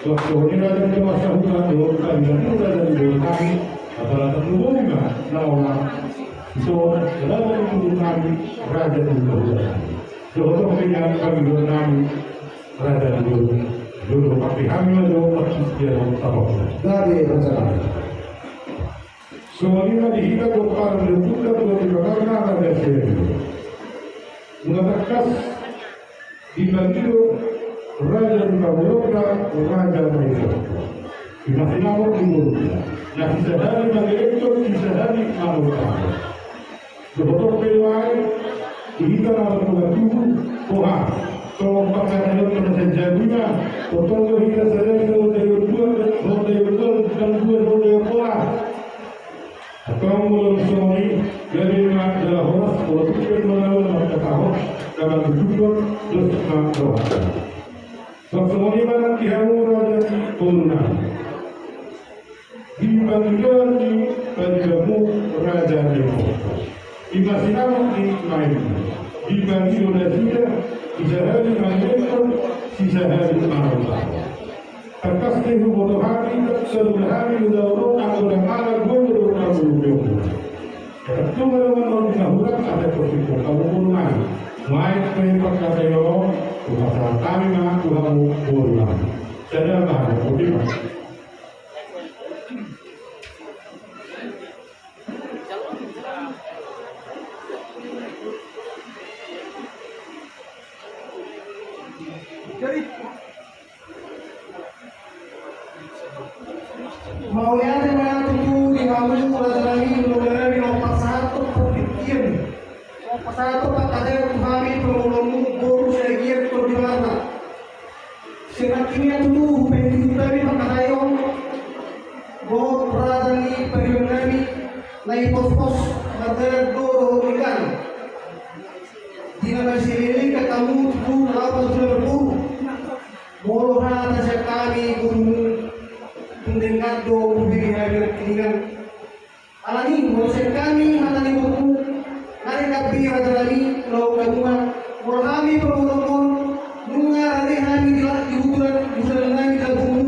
Songon i raja ni boru nami, raja ni boru nami, apala tong boru na, na ona. Songon i raja ni boru nami, raja ni boru nami. Dohot pe nian pangidoan nami, raja ni boru. Jolo pakai hami ma do, pakai dia do, tapok. Gabe raja nami. Songon i ma di hita pomparan ni ompunta Tuan Dipagarna, raja Siagian. Nunga tangkas dipangido raja ni pamoruonta, raja na iboto. I ma sinamot ni borunta. Na sisahali mangelekhon, sisahali manombahon. Dohot pe nuaeng, di hita na marhula tubu, boha. Tong pangkataion na sajabu i ma, tongtong do hita sadari songon daion dua, songon daion dua, songon daion dua, songon daion pola. Antong molo songon i, gabe ma jala horas, molo tung pe nuaeng na markatahon, na mandudukhon, dos ma rohanta. Songon i ma nang di hamu raja ni boru nami. Di pangidoan ni paribanmu raja ni boru. I ma sinamot ni maen. Di pangido nasida, sisahali mangelekhon, sisahali manombahon. Tangkas do huboto hami, tangkas do hami ulaon on, anggo dang ala gogo do na mangulupehon. Tung adong on di na hurang, asa porsingkop hamu boru nami. Nuaeng pe pangkataion on, hupasahat hami ma tu hamu boru nami. Sada ma hamu, uli ma. Atau pangkataion tu hami pamoruonmu boru Siagian Tondi Barna. Sian nangkin ia tutu hupaihutihut hami pangkataion dohot raja ni pariban nami na i Pospos, mardalan do dohot denggan. Di na masiling-iling angka hamu tutu na laho tu na marboru. Molo hata sian hami borumu, tung denggan do hubege hami nangkiningan. Alani i, molo sian hami hata ni borumu, na denggan be raja nami, laho hamu ma. Molo hami pamoruonmon, nunga rade hami di la-, di buturan, di buturan nami di lambungmu,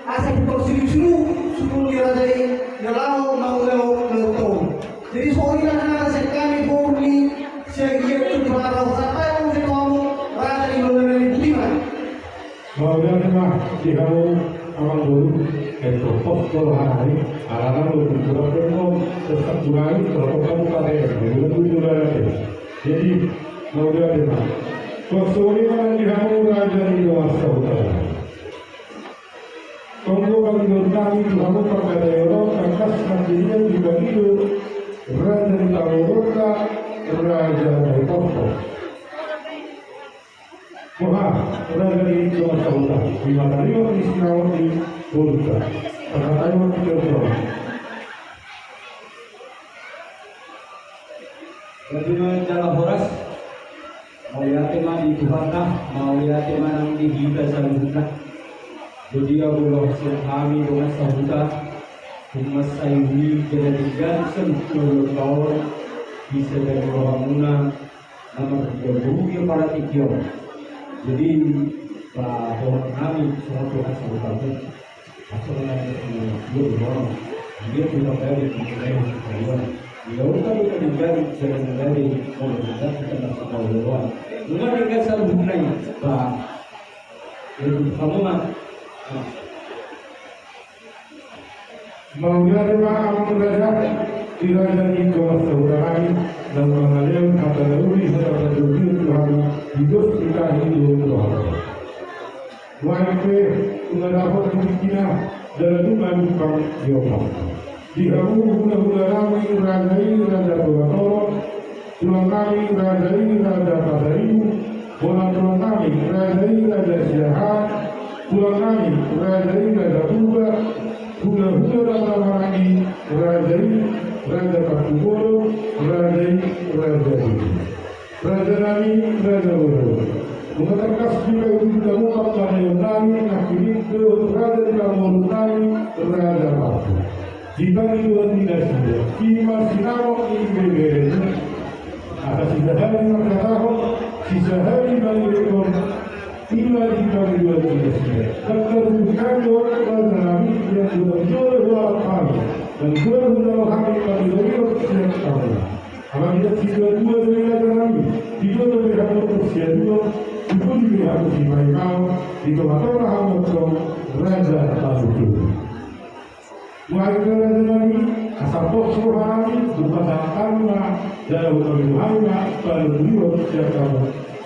asa pintor siling-siling sumur ni raja i, na laho mangulahon na tong. Jadi songon i ma hata sian hami boru ni Siagian Tondi Barna, sahat ma tu hamu raja ni hulahula nami, botima. Mauliate ma di hamu amangboru, eh, topos do roha nami, alana do tutu raja on, sesat gulai, topos hamu pake, bulan tujuh bulan ate. Jadi, mauliate ma. Songon i ma nang di hamu raja ni dongan sahuta. Tonggo pangidoan nami tu hamu pangkataion on, tangkas nangkin ia dipangido raja ni pamoruonta, raja na i Pospos. Boha, raja ni dongan sahuta, di mata ni sinaon ni borunta. Pangkataion ni borunta. Jadi jala horas. Mauliate ma di Tuhanta, mauliate ma nang di hita saluhutna. Jadi ia molo sian hami dongan sahuta, humas ai uli jala denggan saluhutna on, bisa jadi rohamuna na marhite rugi apala tingki on. Jadi paboa nami songon dongan sahuta. Asa na dua orang dia punya dari dari sekalian. Dia udah udah dari dari kalau kita kita masuk ke luar. Enggak ada kasar bunai. Bah. Jadi kamu mah. Mauliate ma amang raja, di raja ni dongan sahuta nami, na mangalean hata na uli hata na jolma tu hami, di dos ni tahi di Tuhan. Nuaeng pe, nunga dapot di tingkina, jala nunga numpang di ombak. Di hamu hulahula nami raja i Raja Togatoro, tulang nami raja i Raja Pasaribu, bona tulang nami raja i Raja Siahaan, tulang nami raja i Raja Purba, hulahula na marhaha i raja i Raja Tampubolon, raja i Raja Budi. Raja nami, raja boru. Nunga tangkas dipaihutihut hamu pangkataion nami, nangkin i dohot raja ni pamoruon nami, Raja Paku. Di pangidoan ni nasida, i ma sinamot ni ibebere. Asa sisahali mangkatahon, sisahali mangihuthon, i ma di pangidoan ni nasida. Ndang tarlumobi hami dohot raja nami, ia godang jolo hualap hami. Ndang jolo hujalo hami pangidoion sian hamu. Alani i situatua do i raja nami, di jolo be hamu siaduon, di pudi be hamu sipaimaon, di tongatonga hamu antong raja na tutu. Nuaeng pe raja nami, asa pos roha nami, hupasahat hami ma, jala hupangido hami ma, pangidoion sian hamu.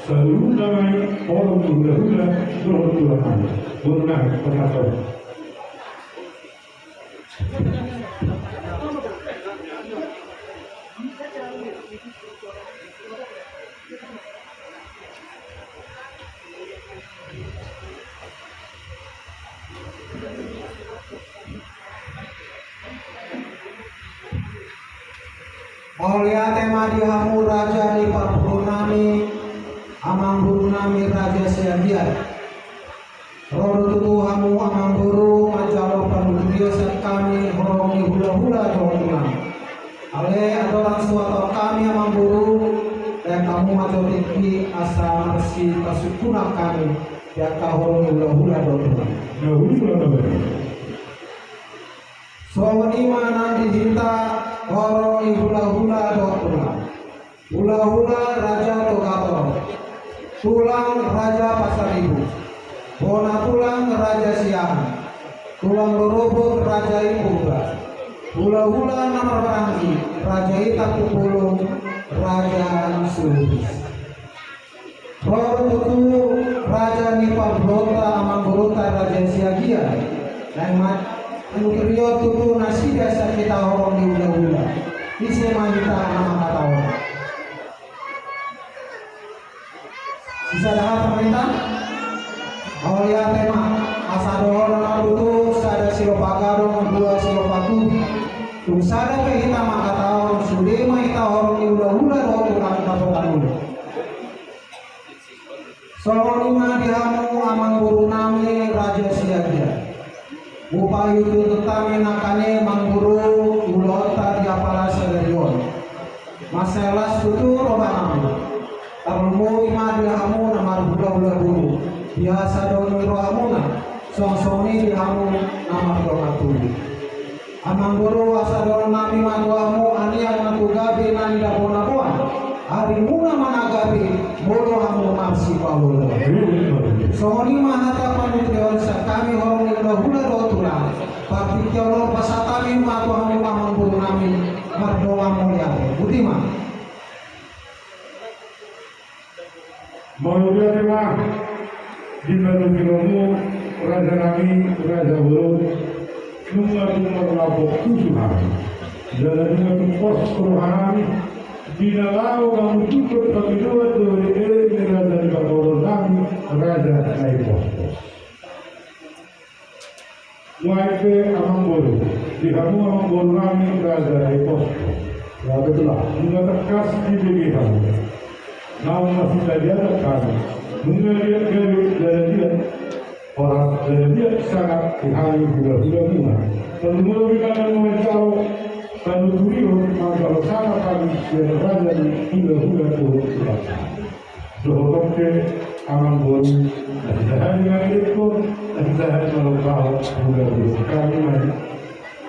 Saluhutna ma i, holong ni hulahula, dohot tulang nami. Boru nami, pasahat hamu. Mauliate ma di hamu raja ni parboru nami, amangboru nami Raja Siagian. Ro do tutu hamu amangboru manjalo panuturion sian hami horong ni hulahula dohot tulang. Alai andorang so huhatahon hami amangboru, baen hamu ma jo tingki asa marsipasungkunan hami di angka horong ni hulahula dohot tulang. Songon i ma nang di hita horong ni hulahula dohot tulang. Hulahula Raja Togatoro, tulang Raja Pasaribu, bona tulang Raja Siahaan, tulang rorobot Raja i Purba, hulahula na marhaha i Raja i Tampubolon, Raja Suluhis. Ro do tutu raja ni parboruonta amangboruonta Raja Siagian, naeng ma-, manuturion tutu nasida sian hita horong ni hulahula. Ise ma hita na manghatahon. Mauliate ma. Asa dohonon ma tutu, sada silopak gadong, dua silopak tubu. Tung sada pe hita mangkatahon, sude ma hita horong ni hulahula dohot tulang dapotan uli. Songon i ma di hamu amangboru nami Raja Siagian. Hupaihutihut hami nangkaning amangboru ulaonta di apala sadari on. Mansai las tutu roha nami. Tarlumobi ma di hamu na marhulahula boru, di hasadongan ni rohamuna, songon i di hamu na mardongan tubu. Amangboru, asa dohonon nami ma tu hamu, anian ma tu gabe na nidabonabona, arimuna ma na gabe, molo hamu marsipalua. Songon i ma hata panuturion sian hami horong ni hulahula dohot tulang. Partingkian on pasahat hami ma tu hamu amangboru nami, mardongan mauliate. Botima. Mauliate ma di panuturion mu, raja nami, raja boru. Nunga tung marlapok tutu hami, jala nunga tung pos roha nami di na laho mangudukkon pangidoan dohot elek ni raja ni parboruon nami, raja Naipospos. Nuaeng pe amangboru, di hamu amangboru nami raja Naipospos. Ya, betul lah. Nunga tangkas dibege hamu naung masitadianan hami. Nunga liat gabe jala liat horas jala liat sangap di hami hulahula muna. Tarlumobi ma na nuaeng jalo panuturion manjalo sangap hami sian raja ni hulahula dohot tulang. Dohot pe amangboru, na sisahali mangidokkon, na sisahali mangombahon, hulahula hami ma i.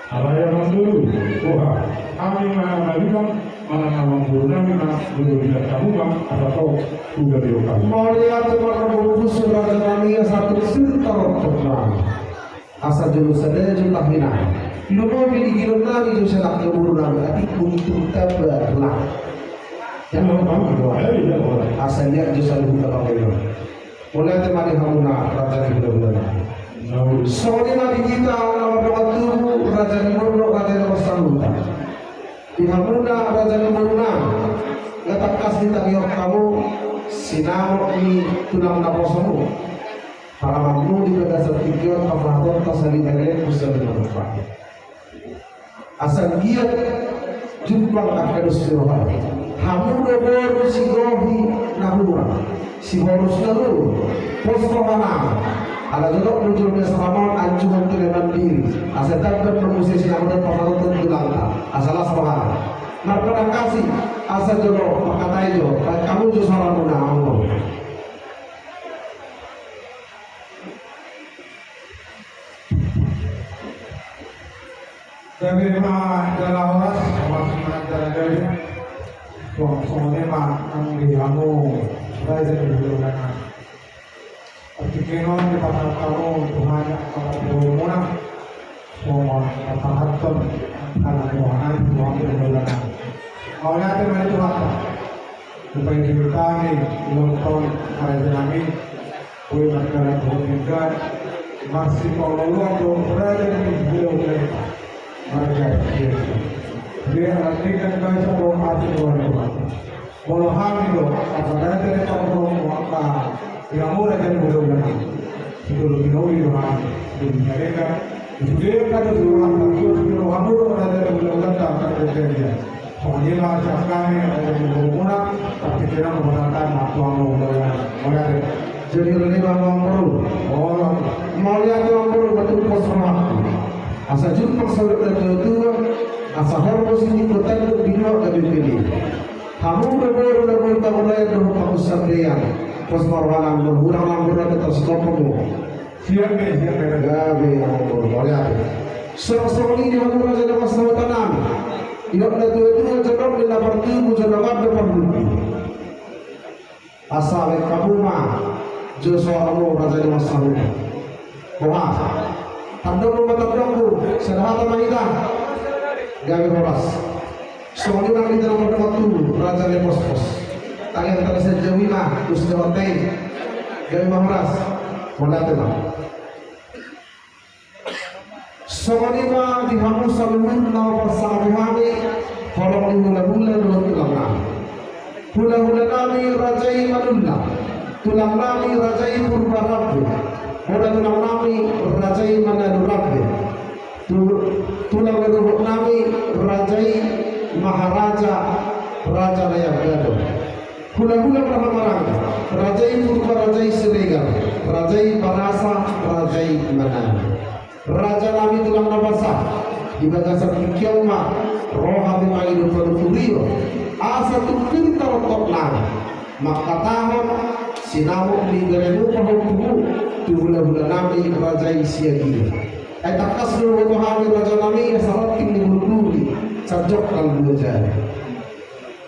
Alai amangboru, boha, hami ma na mabilang, manang amangboru nami ma, hulahula hamu ma, asa tong hulahula hami. Mauliate ma, amangboru, raja nami, asa tung sirta rotok nami. Asa jolo sada jo tahi nami. Lumobi di gilon nami jo sanak jo boru nami, atik bung tung tamba tulang. Asa liat jo saluhut na pangaion. Mauliate ma di hamuna raja ni hulahula nami. Songon i ma di hita na mardongan tubu, raja ni muruk, raja ni parsahuta. Di hamuna raja ni boru nami, nga tangkas ditangihon hamu sinamot ni tulang naposo muna. Paranganmu di bagasan tingki on, pasahatonta sahali na leleng, sahali na lompa. Asa anggiat jumpang angka dos ni roha. Hamu do boru sigohi na hurang, sihorus na lulu, pos roha nami. Ala jolok mujur ni salamon anjuman tu leman diri. Asa tangkap muse sinamot pasahaton tulangta. Asa las roha nami. Marpanangkasi, asa jolo mangkatai jo, baen hamu jo soramuna, amang. Gabe ma jala horas, horas ma jala gabe. Songon i ma nang di hamu raja ni hulahula nami. Partingkian on dipasahat hamu Tuhan angka parboruonmuna. Songon pasahathon angka na roha nami tu hamu hulahula nami. Mauliate ma di Tuhanta. Hupaihutihut hami, ulaonta on, raja nami, boi mardalan dohot denggan, marsipaolooloan dohot raja ni hulahula nami, marga Siagian. Dia ala denggan basa dohot asi dohot Tuhan. Molo hami do angka raja ni parboruon, angka di hamu raja ni hulahula nami, sitolu pinauli do hami, sitolu pinauli do hami. Sude angka dos ni rohanta, dos ni rohamu do raja ni hulahulanta, angka raja ni. Songon i ma sian hami, raja ni hulahula muna, partingkian on ma hata nami tu hamu hulahula. Mauliate. Jadi, rene ma amangboru. Mauliate amangboru, matumpos rohangku. Asa jumpang saudara tua-tua, asa horbo sini kota tu binua gabe pele. Hamu do boru na boi pangulayan dohot pangusap dean. Pos ma roha nami, hurang amangboru, asa tong sikopo mu. Siap be, siap be. Gabe amangboru, mauliate. Songon i di hamu raja ni parsahuta nami. Didok na tua-tua, jolo ni na partubu, jolo ni na partubu. Asa baen hamu ma jo soramuna raja ni parsahuta. Boha? Tandokmu ma tandokku, sada hata ma hita. Gabe horas. Songon i ma hita na mardongan tubu, raja ni Naipospos. Tangiang tanda sian jabu i ma, dos ni rohanta i. Gabe ma horas. Mauliate ma. Songon i ma di hamu saluhut na parsangapi hami, horong ni hulahula dohot tulang nami. Hulahula nami raja i Manullang. Tulang nami raja i Purba Rambe, bona tulang nami raja i Manado Rambe, tu-, tulang lehohon nami raja i Maharaja, raja na i Ambado. Hulahula marhaha maranggi, raja i Purba, raja i Siregar, raja i Barasa, raja i Manado. Raja nami tulang na basa, di bagasan tingki on ma ro hami mangido panuturion, asa tung pir tarotok nami mangkatahon sinamot ni berenmu pahompumu tu hulahula nami raja i Siagian. Ai tangkas do huboto hami raja nami asa ranting ni bulu duri, sanjongkal dua jari.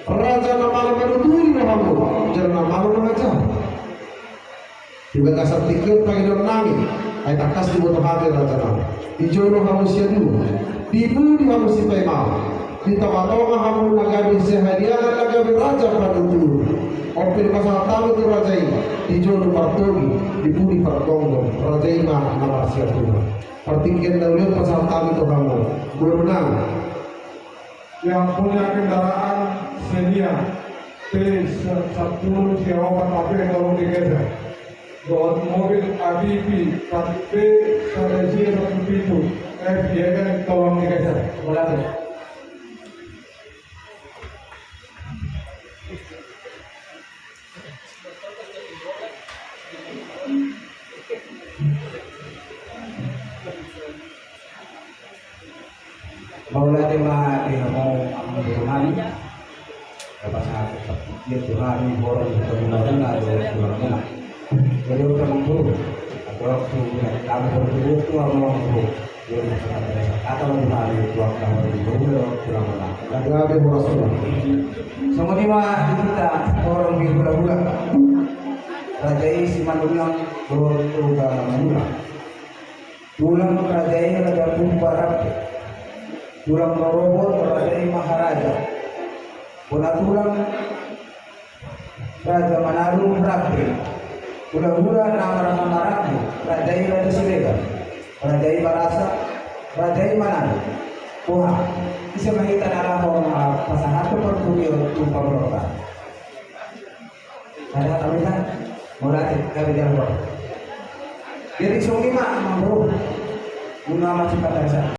Raja na malo manuturi do hamu, jala na malo mangajari. Di bagasan tingki on pangidoan nami, ai tangkas diboto hami raja nami. Di jolo hamu siadua, di pudi hamu sipaimaon, di tongatonga hamu na gabe sihadiangan, na gabe raja panuturi. On pe dipasahat hami tu raja i, di jolo partogi, di pudi pargomgom, raja i ma na marsiapuran. Partingkian na uli on pasahat hami tu hamu, boru nami. Yang punya kendaraan Xenia T sepuluh sia opat A B tolong digeser. Dohot mobil A B V plat B sada sia satu pitu F Y N tolong digeser. Terima kasih. Mauliate ma di hamu amangboru nami. Pasahat ia tu hami boru ni hulahula dohot tulang nami. Jadi amangboru, adong tu hami boru tu amangboru. Songon i ma di hita boru ni hulahula. Raja i Simanullang dohot Toga Manullang. Tulang raja i Raja Purba Rambe. Tulang rorobot raja i Maharaja. Bona tulang Raja Manado Rambe. Hulahula na marhaha maranggi, raja i Raja Siregar, raja i Barasa, raja i Manado. Boha, ise ma hita na laho pasahathon panuturion tu pamoruonta? Ada kami kan? Mauliate, kami jalan. Jadi songon i ma amangboru. Nunga masuk kata